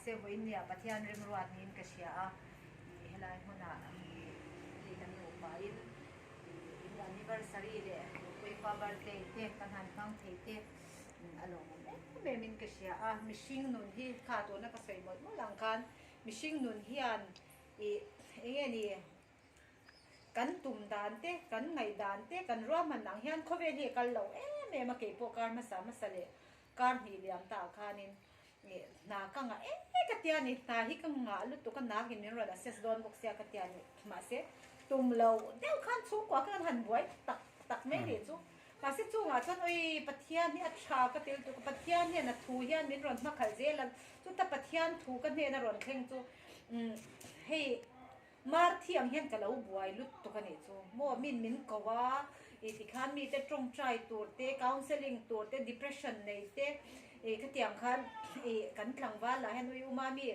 Mahse vawiin nia Pathian remruat niin ka hria a, ih helai hmunah ih hei kan nupain ih in anniversary leh Nupuipa birthday te kan han hmang thei te a lawmawm em em in ka hria a. Mihring nun hi kha tuna ka sawi mawlh mawlh ang khan mihring nun hian ih eng nge ni Kan tum dan te, kan ngaih dan te, kan ruahman ang hian khawvel hi a kal lo em em a, keipawh kar hmasa hmasa leh kar hnih liam ta ah khanin hna ka ngah em ka tia ni, hna hi ka ngah lutuk a, nakin min rawn assess dawn bawk sia ka tia ni, mahse tum lo deuh khan chhungkua khan an han buai tak tak mai nih chu, mahse chungah chuan awi Pathian hi a tha ka ti lutuk a, Pathian hian a thu hian min rawn hmakhalh zel a, chuta Pathian thu ka hnena rawn thleng chu hei. Marthi ang hian ka lo buai lutuk a nih chu. Maw min min ko a, i tikhan mite tawngtai tur te, counselling tur te, depression nei te, i khatiang khan i kan tlangval lah hian ui uma mi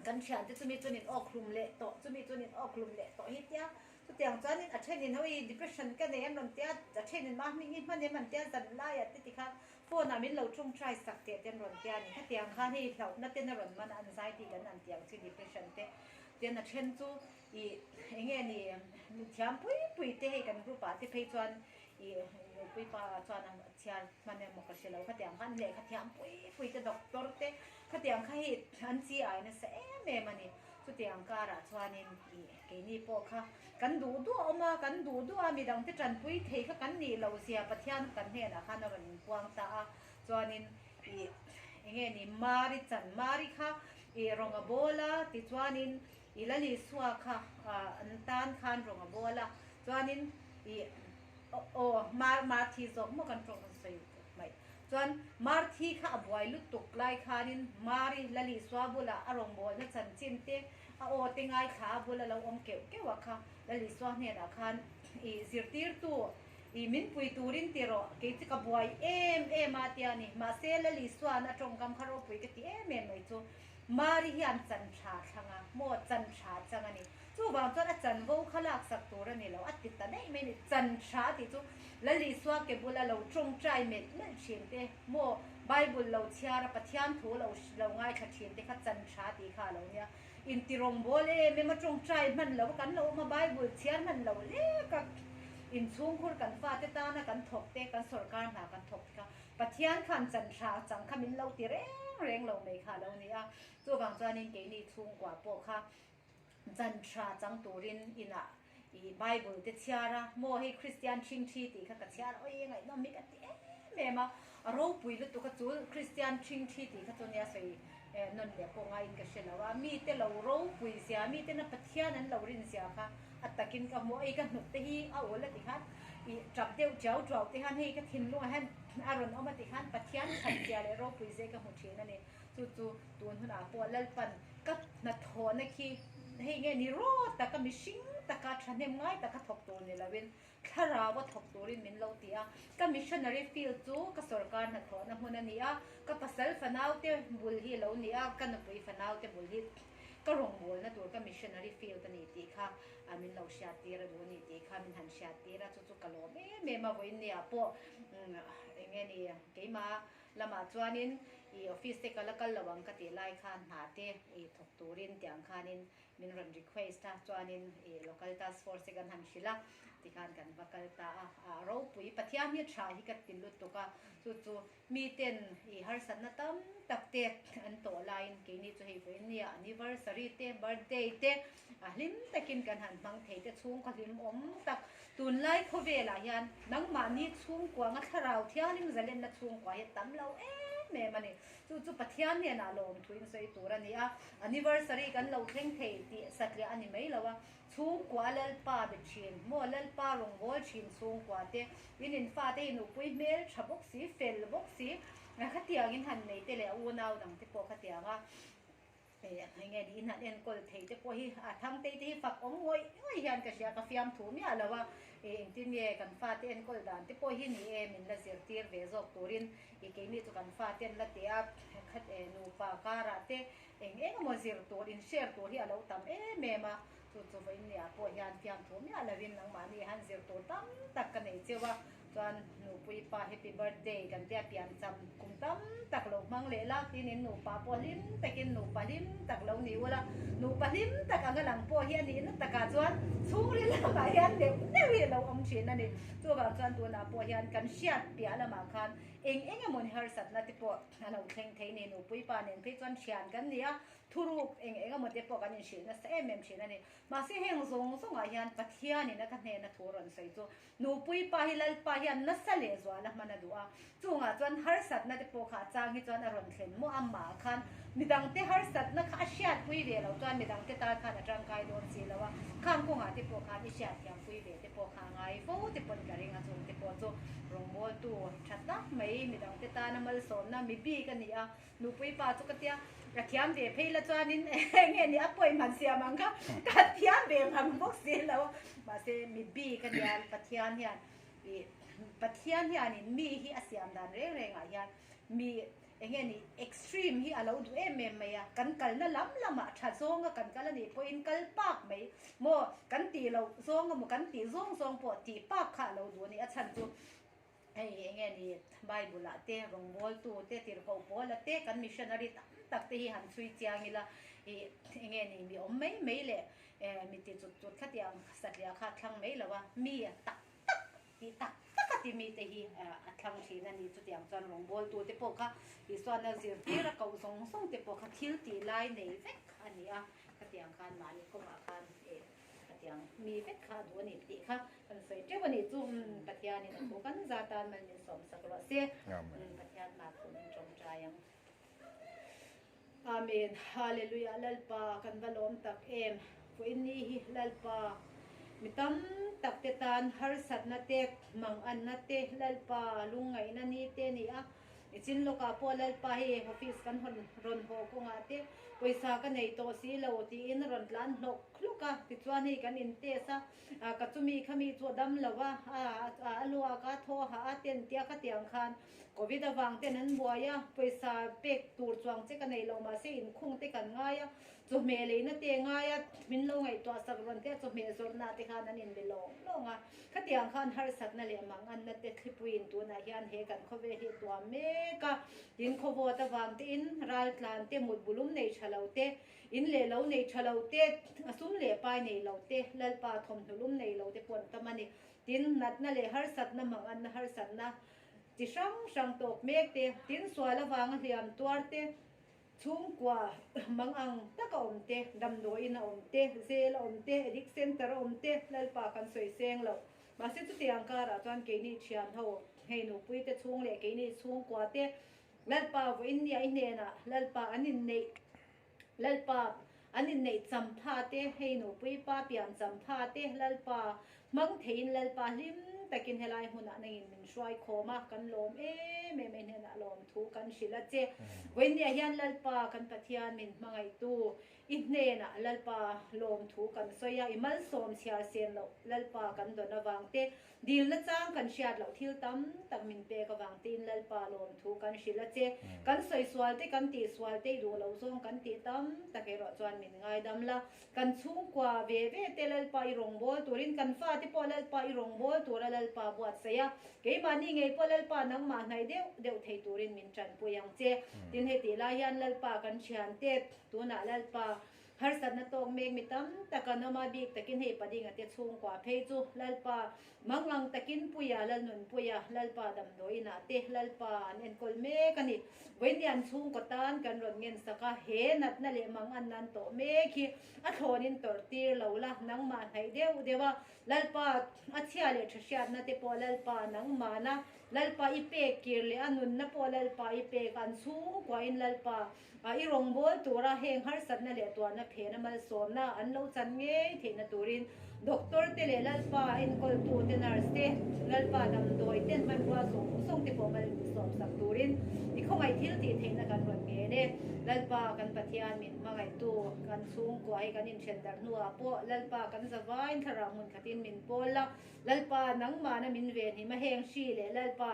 kan thiante chumi chuan in awk hlum leh tawh, chumi chuan in awk hlum leh tawh hi tia. Chutiang chuanin a thenin ho i depression ka nei an rawn tia, a thenin mahni ngi hman em an tia zan laiah te tikhan phone ah min lo tawngtai sak teh te an rawn tia a ni. Khatiang khan hei hlauhna ten a rawn man a, anxiety kan an tiang chi depression te. Tin a then chu ih eng nge ni mithiam pui pui te hei kan group ah te phei chuan ih nupui pa chuan a chhiar hman emaw ka hre lo khatiang khan lehkha thiam pui pui te doctor te khatiang kha hei an chi ai nasa em em a ni. Chutiang karah chuanin ih keini pawh kha kan duh duh a awm a, kan duh duh a midangte tanpui thei kha kan nih loh zia Pathian kan hnenah khan a rawn inpuang ta a, chuanin ih eng nge ni Mari chan Mari kha Ih rawnga bawl a tichuanin i Lal Isua kha an tan khan rawnga bawl a, chuanin ih aw Mar Marthi zawk maw kan tawng kan sawi mai chuan Marthi kha a buai lutuk lai khanin Mari Lal Isua bulah a rawngbawlna chanchin te a aw te ngaithla a bula lo awm keuh keuh a kha Lal Isua hnenah khan ih zirtirtu ih min pui turin ti rawh kei chu ka buai em em a tia ni. Mahse Lal Isua'n a tawngkam kha ropui ka ti em em mai chu Mari hian chan tha thlang a, maw chan tha chang a ni. Chuvang chuan a chanvo kha laksak tur a ni lo, a ti ta daih mai a ni. Chan tha tih chu Lal Isua ke bula lo tawngtai melh melh thin te, maw Bible lo chhiar a Pathian thu lo lo ngaithla thin te kha chan tha tih kha a lo nia. Intirawngbawl em em a tawngtai hman lo a kan lo awm a, Bible chhiar hman lo lek a, inchhungkhur kan fate tana kan thawk te, kan sawrkar hna kan thawk te kha Pathian khan chan tha chang kha min lo ti reng reng lo mai kha a lo ni a. Chuvang chuanin keini chhungkua pawh kha chan tha chang turin inah i Bible te chhiar a, maw hei Kristian ṭhingṭhi tih kha ka chhiar a, awi ngaihnawm hi ka ti em em a, a ropui lutuk a chu Kristian ṭhingṭhi tih kha chu nia sawi nawn leh pawh ngaiin ka hre lo a, mite lo ropui zia, mite na Pathian an lo rin zia kha a takin ka hmu a, ei ka hnuk te hi a awl a ti khan i ṭap deuh ṭiau ṭuau te khan hei ka thinlungah hian a rawn awm a ti khan Pathian that zia leh ropui zia ka hmu ṭhin a ni. Chu chu tun hunah pawh Lalpan ka hnathawhna khi hei nge ni rawt taka mihring taka thahnem ngai taka thawk tur ni loin thlarau a thawk turin min lo ti a. Ka missionary field chu ka sawrkar hnathawhna hmun a ni a, ka pasal fanaute bul hi lo ni a, ka nupui fanaute bul hi ka rawngbawlna tur ka missionary field a ni tih kha min lo hriattir a duh a ni tih kha min han hriattir a, chu chu ka lawm em em a. Vawiinniah pawh eng nge ni keimah Lamah chuanin i office te ka la kal lo ang ka tih lai khan hna te i thawk turin tiang khanin min rawn request a, chuanin i local task force te kan han hrilh a, tikhan kan va kal ta a, a ropui Pathian hi tha hi ka ti lutuk a, chu chu miten i harsatna tam tak te an tawh laiin keini chu hei vawiin nia anniversary te birthday te a hlim takin kan han hmang thei te chhungkaw hlim awm tak Tunlai khawvelah hian nangmahni chhungkua nga thlarau thianghlim zalenna chhungkua hi a tam lo em em a ni. Chu chu Pathian hnenah lawm thuin sawi tur a ni a, anniversary kan lo thleng thei tih satliah a ni mai lo a, chhungkua Lalpa be thin, maw Lalpa rawngbâwl thin chhungkua te, in infate hi nupui hmel tha bawk si, fel bawk si, khatiangin han nei te leh a unau dang te pawh khatianga. Eng nge niin han enkawl thei te pawh hi a Thangtei te hi fak awm ngawih ngawih hian ka hria, ka fiamthu miah lo a, engtin nge kan fate enkawl dan te pawh hi ni e min la zirtir ve zawk turin i keini chu kan fate an la ti a, khat e nupa karah te eng eng emaw zir tur in share tur hi a lo tam em em a, chu chu vawiin ni ah pawh hian fiamthu miah lovin nangmahni han zir tur tam tak ka nei cheu a. Chuan nupui pa happy birthday kan tia pian cham kum tam tak lo hmang leh la tin in nupa pawh hlim takin nupa hlim tak lo ni ula nupa hlim tak anga lang pawh hi a nihna takah chuan chhungril lamah hian neuh neuh hi a lo awm thin a ni. Chuvang chuan tunah pawh hian kan hriat piah lamah khan eng eng emaw ni harsatna te pawh a lo thleng thei ni. Nupui pa nen phei chuan thian kan ni a, thuruk eng eng emaw te pawh kan inhrilh nasa em em thin a ni. Mahse heng zawng zawngah hian Pathianin a ka hnena thu rawn sawi chu Nupui pa hi Lalpa hian nasa leh zual a hman a duh a, chungah chuan harsatna te pawh kha a chang hi chuan a rawn thlen maw amah khan midangte harsatna kha a hriatpui ve loh chuan midangte tan khan a tangkai dawn si lo a, khang kawngah te pawh khan i hriatthiampui ve te pawh kha a ngai fo te pawn ka ring a, chung te pawh chu rawngbawltu tha tak mai midangte tana malsawmna mi bik a ni a. Nupui pa chu ka tia, ka thiam ve phei la chuanin enge ni a pawimhan siam ang kha ka thiam ve mang bawk si lo. Mahse mi bik a nia Pathian hian ih Pathian hianin mi hi a siam dan reng rengah hian mi enge ni extreme hi a lo duh em em mai a, kan kalna lam lamah tha zawnga kan kal a nih pawhin kal pak mai maw kan tih loh zawng emaw kan tih zawng zawng pawh tih pak kha a lo duh a ni a chhan chu Hei eng nge ni Bible ah te rawngbawltu te tirhkoh pawl a te kan missionary tam tak te hi han chhui chiang ila ih eng nge ni mi awm mai mai leh eh mi ti chut chut khatiang satliah kha a thlang mai lo a mi tak tak tih tak tak a ti mi te hi a thlang thin a ni chutiang chuan rawngbawltu te pawh kha Isuana zirtir a koh zawng zawng te pawh kha thil tih lai nei vek a ni a khatiang khan mahni kawngah khan eh Khatiang mi vek kha a duh a ni tih kha kan sawi teuh a nih chu. Pathianin a thu kan za tan mal min sawmsak rawh se. Pathian hma thu min tawngtai ang. Amen. Hallelujah Lalpa kan va lawm tak em. Vawiin ni hi Lalpa mi tam tak te tan harsatna te, manganna te, Lalpa lungngaihna ni te ni a. I chin lawkah pawh Lalpa hei office kan hawn rawn haw kawngah te pawisa ka nei tawh si lo tiin rawn tlan hlawk hlawk a, tichuan hei kan in test a, ka chumi kha mi chu a dam lo a, a luak a, thaw a hah a ten tia khatiang khan covid avang ten an buai a, pawisa pek tur chuang che ka nei lo mahse inkhung te kan ngai a, Chawhmeh leina te ngai a, min lo ngaihtuah sak rawn te a chawhmeh zawrhna te khan an inbe lawng lawng a. Khatiang khan harsatna leh manganna te thlipuiin tunah hian he kan khawvel hi a tuam mek a. Tin khawvawt avang te in ral tlan te, mut bulum nei tha lo te, in leh lo nei tha lo te, a sum leh pai nei lo te, Lalpa thawmhnaw lum nei lo te pawh an tam a ni. Tin natna leh harsatna manganna harsatna chi hrang hrang tawk mek te, tin sual avanga hliam tuar te, Chhungkua mang ang tak a awm te, damdawiin a awm te, zel a awm te, addict center a awm te, Lalpa kan sawi seng lo. Mahse chutiang karah chuan keini thian ho, hei nupui te chhung leh keini chhungkua te, Lalpa vawiin nia i hnenah Lalpa an inneih, Lalpa an inneih champha te, hei nupui pa pian champha te, Lalpa Hmang theiin Lalpa hlim takin helai hmunah nangin min hruai khawm a, kan lawm em em e hnenah lawm thu kan hrilh a che. Vawinia hian Lalpa kan Pathian min hmangaihtu i hnenah Lalpa lawm thu kan sawi a, i malsawm chhiar sen loh Lalpa kan dawn avang te, dilna chang kan hriat loh thil tam tak min pek avang tein Lalpa lawm thu kan hrilh a che. Kan sawi sual te kan tih sual te i duh loh zawng kan tih tam tak erawh chuan min ngaidam la. Kan chhungkua ve ve te Lalpa i rawngbâwl turin kan fate pawh Lalpa i rawngbâwl tura Lalpa buatsaih a, keimahni ngei pawh Lalpa nangmah hnaih deuh deuh thei turin min tanpui ang che. Tin, heti lai hian Lalpa kan thiante tunah Lalpa harsatna tawk mek mi tam tak an awm a, bik takin hei Padinga te chhungkua phei chu Lalpa mangang takin puia Lalnunpuia Lalpa damdawiinah te Lalpa an enkawl mek a ni. Vawiin chhungkaw tan kan rawn ngen sak a, he natna leh mang an nan tawh mek hi a thlawnin tawrh tir lo la, nangmah hnaih deuh deuh a, Lalpa a chhia leh tha hriatna te pawh Lalpa nangmahna, Lalpa i pek kir leh a nunna pawh Lalpa i pek, an chhungkuain Lalpa i rawngbâwl tura heng harsatna leh tuarna phena malsawmna an lo chan ngei theihna turin Doctor te leh Lalpa enkawltu te nurse te, Lalpa damdawi ten hmanrua zawng zawng te pawh mal min sawm sak turin i khawngaih thil tih theihna kan rawn ngen e. Lalpa kan Pathian min hmangaihtu kan chhungkua hi kan inthen darh hnuah pawh Lalpa kan zavain thlarau hmun khatin min pawl la, Lalpa nangmahna min venhim a heng hri leh Lalpa.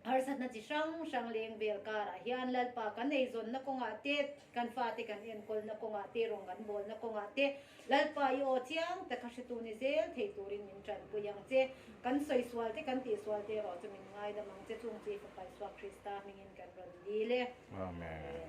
Harsatna chi hrang hrang leng vel karah hian Lalpa kan eizawnna kawngah te, kan fate kan enkawlna kawngah te, rawng kan bawlna kawngah te, Lalpa i aw chiang taka hretu ni zel thei turin min tanpui ang che. Kan sawi sual te, kan tih sual te erawh chu min ngaidam ang che. Chung chi Fapa Isua Krista hmingin kan rawn dil e. Amen.